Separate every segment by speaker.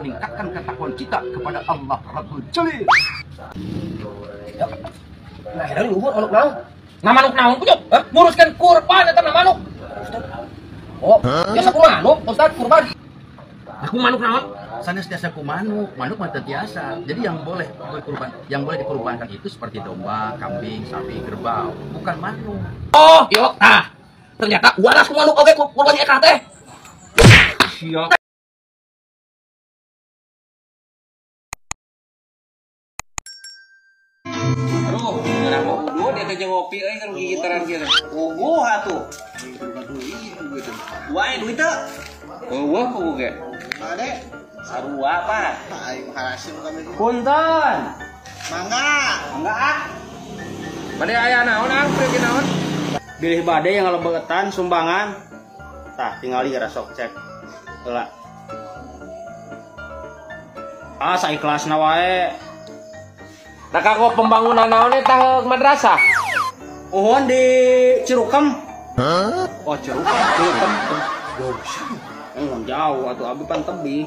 Speaker 1: Meningkatkan ketakwaan kita kepada Allah Rabbul Jalil.
Speaker 2: Nah, era luhur manuk naon? Nah manuk naon kujuk? Hah? Nguruskan kurban eta na manuk. Ustaz. Oh, biasa ku manuk, Ustaz kurban. Aku manuk naon?
Speaker 1: Sanes tiasa ku manuk, manuk mah teu tiasa. Jadi yang boleh berkurban, yang boleh dikurbankan itu seperti domba, kambing, sapi, kerbau, bukan manuk.
Speaker 2: Oh, yo, tah. Ternyata waras ku manuk oge kurban eka teh. Sia.
Speaker 3: Aduh, ngeunah mah udud eta jeung ngopi euy keur gigitaran kieu.
Speaker 4: Puguh atuh. Wae duit teu.
Speaker 3: Eueuh puguh ge.
Speaker 5: Ade,
Speaker 4: Sarua Pak.
Speaker 5: Aing harasim kami.
Speaker 4: Punten.
Speaker 5: Mangga.
Speaker 4: Mangga ah.
Speaker 3: Bade aya naon ah, preu naon?
Speaker 4: Bilih bade yang ngalebetan sumbangan. Tah tingali geura sok cek. Heula. Ah, saikhlasna wae.
Speaker 3: Nah kanggo pembangunan naon eta madrasah?
Speaker 4: Uhun di Cirukem.
Speaker 5: Hah?
Speaker 4: Oh, Cirukem, Cirukem. Jauh atuh abi pan tebih.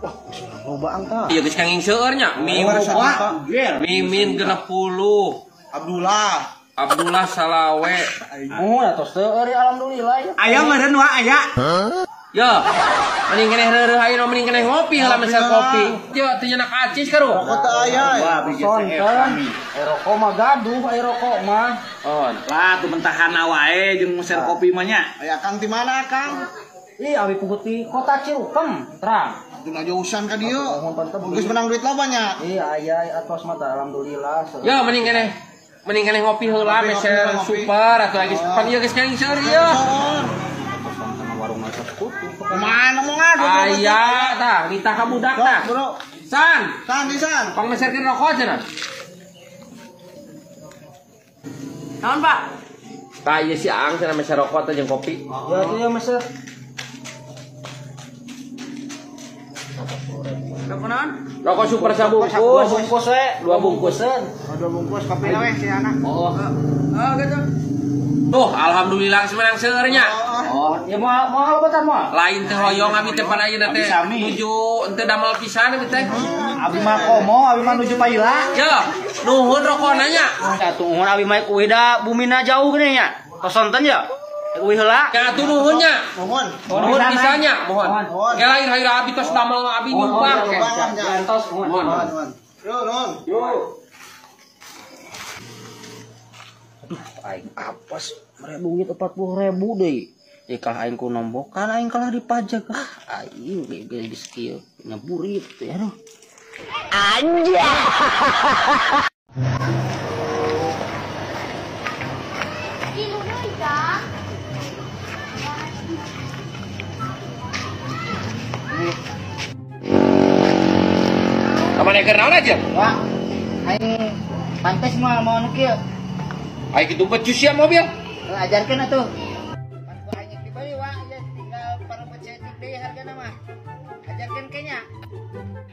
Speaker 5: Wah, geus loba angka.
Speaker 3: Ieu geus kanging seueur nya. Mimin 60.
Speaker 5: Abdullah.
Speaker 3: Abdullah Salawe.
Speaker 4: Oh, atuh seueur ya alhamdulillah ya.
Speaker 6: Aya meureun wa aya.
Speaker 3: Yo, mending keneh reureuh ayeuna mending keneh ngopi heula meser kopi. Yo, teu nyenak acis karu.
Speaker 5: Rokok teu aya.
Speaker 4: Sonten. Rokok mah gaduh, ai rokok mah.
Speaker 3: Oh,
Speaker 6: lah tuh mentahana wae jeung meser kopi mah nya.
Speaker 5: Aya Kang di mana, Kang?
Speaker 4: Ih, abi puguh ti kota Cirukem, terang.
Speaker 5: Atuh jauhan ka dieu. Geus menang duit loba nya.
Speaker 4: Iya, aya atos mah alhamdulillah.
Speaker 3: Yo, mending keneh ngopi heula meser super atuh geus pan ieu geus kenging seueur ieu.
Speaker 5: Mana mau ngadu?
Speaker 3: Aya tah, nitah ka budak tah. San.
Speaker 5: San, di san.
Speaker 3: Pang meserkeun rokok cenah.
Speaker 6: Naon, Pak?
Speaker 3: Tah ieu si Aang cenah meser rokok teh jeung kopi.
Speaker 4: Ya atuh ya meser.
Speaker 6: Rokok naon?
Speaker 3: Rokok super sabungkus.
Speaker 4: Dua bungkus we.
Speaker 3: Dua bungkusan.
Speaker 5: Oh, dua bungkus kopi we si anak.
Speaker 3: Oh.
Speaker 6: Oh, gitu.
Speaker 3: Tuh, alhamdulillah menang seueur nya.
Speaker 4: Oh, ya moal moal lebetan moal.
Speaker 3: Lain teh hoyong abi teh pan ayeuna teh nuju henteu damel pisan abi teh.
Speaker 6: Abi mah komo, abi mah nuju paila.
Speaker 3: Yo, nuhun rokona nya.
Speaker 4: Atuh nuhun abi mah kuih da bumina jauh geuning nya. Tos sonten ya. Kuih heula.
Speaker 3: Ya atuh nuhun nya.
Speaker 5: Nuhun.
Speaker 3: Nuhun pisan nya, mohon. Ke lain hayu abi tos damel abi nyumbang.
Speaker 4: Tos
Speaker 3: nuhun.
Speaker 5: Yo, nuhun.
Speaker 3: Yo.
Speaker 4: Aduh, aing apes, mere duit 40.000 deui. Ya kalah aing ku nombokan, aing kalah dipajak. Ah, aing geus kieu nyaburit teh aduh.
Speaker 7: Anjay.
Speaker 3: Kamana keur naon aja?
Speaker 7: Wah, aing pantes mah mau nu kieu.
Speaker 3: Aing kitu becus sia mobil.
Speaker 7: Ajarkeun atuh. Pan ku aing dibeli wa, ya tinggal parempet saeutik deui hargana mah. Ajarkeun ke nya.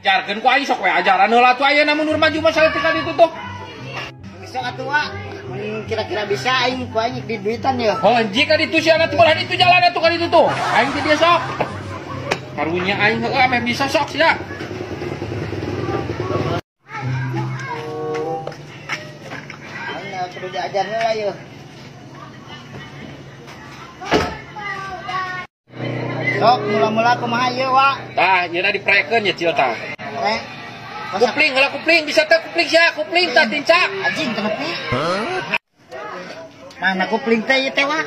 Speaker 3: Ajarkeun ku aing sok we ajaran heula atuh ayeuna mundur maju mah saeutik ka ditu tuh.
Speaker 7: Besok atuh wa, mun kira-kira bisa aing ku aing di duitan ya.
Speaker 3: Oh, anjing ka ditu sia atuh belah ditu jalan atuh ka ditu tuh. Aing ti dieu sok. Karunya aing heueuh ameh bisa sok sia.
Speaker 7: Kudu diajar heula yeuh. Sok mula-mula kumaha ieu, Wak?
Speaker 3: Tah, nyeuna diprekeun nya cil tah.
Speaker 7: Prek.
Speaker 3: Kupling heula kupling, bisa teh kupling sia, kupling tah tincak.
Speaker 7: Anjing teu nepi. Mana kupling teh ieu teh, Wak?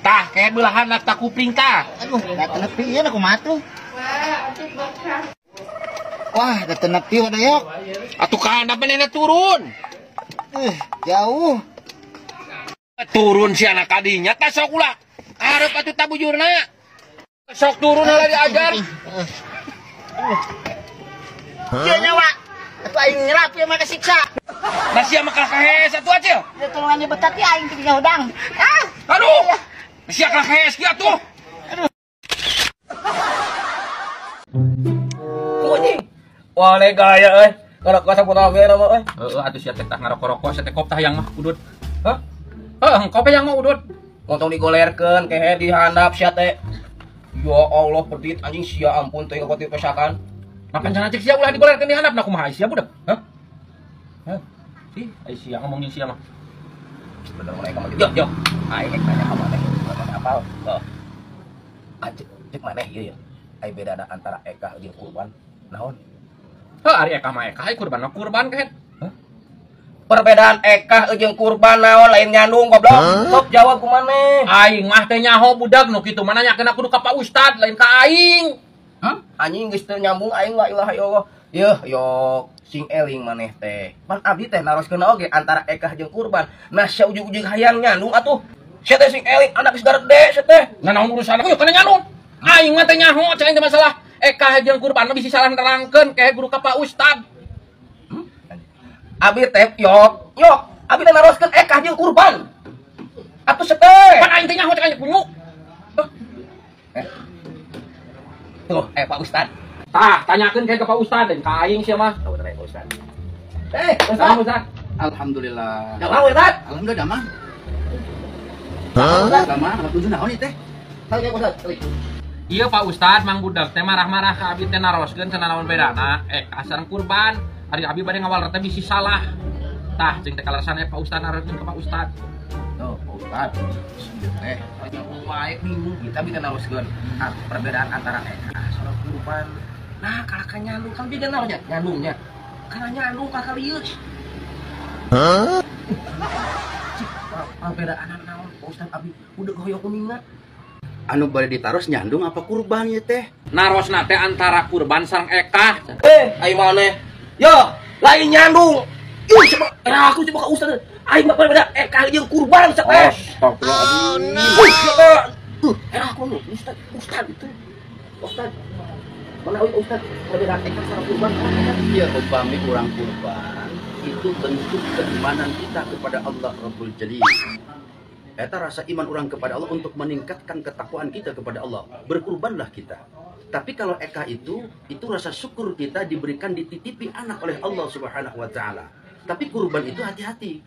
Speaker 3: Tah, kayak belahan tah kupling tah.
Speaker 7: Aduh, da teu nepi ieu na kumaha tuh? Wah, da teu nepi wa dayok.
Speaker 3: Atuh ka handap manehna turun.
Speaker 7: Jauh.
Speaker 3: Turun si anak kadinya tah sok ulah. Arep atuh tabujurna. Sok turun heula diajar.
Speaker 7: Ieu nya, Wak. Atuh aing nyerap ieu mah kasiksa.
Speaker 3: Nah sia mah kalah kahes atuh acil.
Speaker 7: Ieu tulungan betat ieu aing teh hudang. Ah.
Speaker 3: Aduh. Sia kalah kahes kieu atuh.
Speaker 7: Aduh.
Speaker 2: Anjing. Wah, le gaya euy. Ngarokok sampurna oge nama euy.
Speaker 3: Heeh, atuh sia teh tah ngarokok-rokok, sia teh kop tah yang mah udut. Hah? Heeh, kopi yang mah udut.
Speaker 2: Montong digolerkeun kehe di handap sia teh. Ya Allah pedit anjing sia ampun teuing ka pesakan.
Speaker 3: Nah pancana cek sia ulah digolerkeun di handap nah kumaha sia budak? Hah? Hah? Sih, ai sia ngomongin sia mah.
Speaker 2: Bener mereka mah gitu. Yo, yo. Aing rek nanya ka maneh, maneh apal? Heuh. Cek maneh ieu ya. Ai bedana antara ekah jeung kurban naon?
Speaker 3: Heuh, ari ekah mah ekah, ai kurban mah kurban kehed.
Speaker 2: Hah? Perbedaan ekah jeung kurban naon lain nyandung goblok. Sok jawab ku maneh.
Speaker 3: Aing mah teh nyaho budak nu kitu mah nanyakeun kudu ka Pak Ustad lain ka aing.
Speaker 2: Hah? Anjing geus teu nyambung aing la ilaha illallah. Yeuh, yok sing eling maneh teh. Pan abdi teh naroskeun oge antara ekah jeung kurban. Nah sia ujug-ujug hayang nyandung atuh. Sia teh sing eling anak geus garede sia teh.
Speaker 3: Nah naon urusan aku kana nyandung. Aing mah teh nyaho cek aing teh masalah ekah jeung kurban mah bisi salah nerangkeun kayak guru ka Pak Ustad.
Speaker 2: Abi teh yok, yok. Abi teh naroskeun ekah jeung kurban. Atuh sia teh.
Speaker 3: Pan aing teh nyaho cek aing kunyuk.
Speaker 2: Tuh, Pak Ustad.
Speaker 3: Tah, tanyakeun kayak ke Pak Ustad dan ka aing sia mah.
Speaker 2: Tahu teh Pak Ustad. Ustad.
Speaker 3: Ustad.
Speaker 1: Alhamdulillah.
Speaker 2: Damang Ustad.
Speaker 1: Alhamdulillah damang. Hah? Damang, tujuh naon ieu teh?
Speaker 2: Tadi Ustad,
Speaker 3: Iya Pak Ustad, Mang Budak teh marah-marah ka abi teh naroskeun cenah naon bedana sareng kurban. Ari abi bade ngawal teh bisi salah. Tah, jeung teh kaleresan Pak Ustad naroskeun ka Pak Ustad.
Speaker 2: Tuh, Pak Ustad. Teh, wae bingung kita abi teh naroskeun perbedaan antara ekah sareng kurban. Nah, kalah ka nyandung kan beda naonnya? Nyandungnya. Karena nyandung ka kalieu.
Speaker 5: Hah?
Speaker 2: Cik, perbedaan naon Pak Ustad abi udah hoyong kuningan.
Speaker 1: Anu bade ditaros nyandung apa kurban ieu teh?
Speaker 3: Narosna teh antara kurban sareng ekah.
Speaker 2: Ai maneh. Yo, lain nyandung. Ih, coba aku coba ka Ustad. Aing mah perbedaan ekah jeung kurban sak teh.
Speaker 3: Astagfirullahaladzim.
Speaker 2: Aku nih, Ustad, Ustad itu. Ustad. Mana euy Ustad perbedaan ekah sareng kurban?
Speaker 1: Iya, upami urang kurban itu bentuk keimanan kita kepada Allah Rabbul Jalil. Eta rasa iman orang kepada Allah untuk meningkatkan ketakwaan kita kepada Allah. Berkurbanlah kita. Tapi kalau ekah itu rasa syukur kita diberikan dititipi anak oleh Allah Subhanahu wa taala. Tapi kurban itu hati-hati.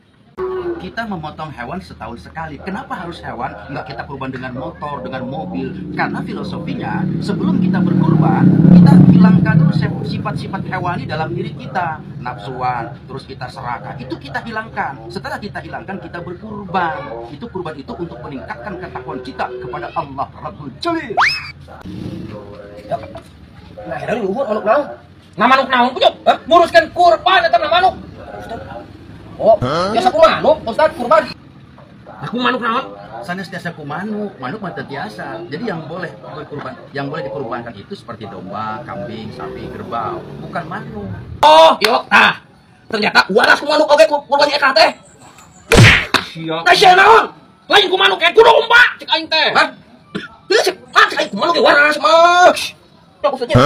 Speaker 1: Kita memotong hewan setahun sekali. Kenapa harus hewan? Nggak kita kurban dengan motor, dengan mobil. Karena filosofinya, sebelum kita berkurban, kita hilangkan dulu sifat-sifat hewani dalam diri kita. Nafsuan, terus kita serakah. Itu kita hilangkan. Setelah kita hilangkan, kita berkurban. Itu kurban itu untuk meningkatkan ketakwaan kita kepada Allah Rabbul Jalil.
Speaker 2: Nah, dari luhur manuk naon?
Speaker 3: Nah manuk naon kunyuk? Nguruskan kurban eta mah manuk.
Speaker 2: Oh, biasa ku manuk, Ustad kurban.
Speaker 3: Aku manuk naon?
Speaker 1: Sanes tiasa ku manuk, manuk mah teu tiasa. Jadi yang boleh berkurban, yang boleh dikurbankan itu seperti domba, kambing, sapi, kerbau, bukan manuk.
Speaker 2: Oh, yok tah. Ternyata waras ku manuk oge kurban ekah teh.
Speaker 3: Sia.
Speaker 2: Tah sia naon?
Speaker 3: Lain ku manuk ku domba cek aing teh.
Speaker 2: Hah? Teu cek, cek aing ku manuk ge waras mah. Maksudnya.